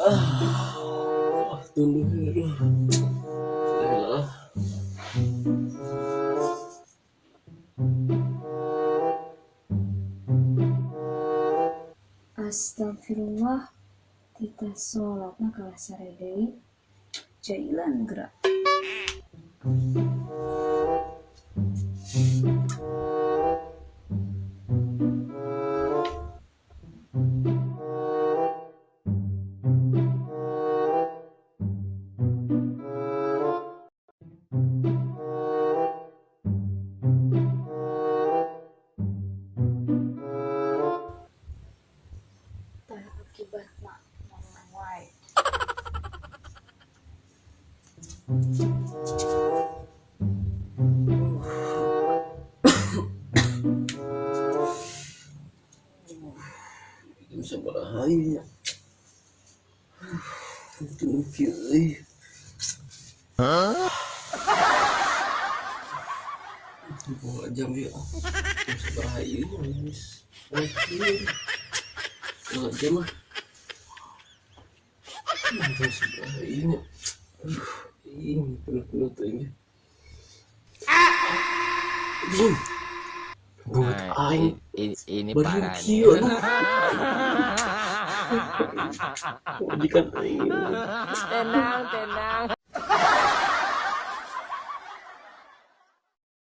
Ah, tunduh aduh. Lah. Astagfirullah, titah sholatna kalah sare deui. Jailan gerak. Tah akibatna ngomong wae. Jam sabaraha ieu nya? Tunduh kieu euy. Bawa jam ieu ah. Jam sabaraha ieu nya geus. Bawa jam ah. Jam sabaraha ieu nya? Aduh, ini penuh-penuh teuing. Anjing. Buat Nah, aing ini baru parah nih. Kieu aduh. Majikan aing. Tenang, tenang.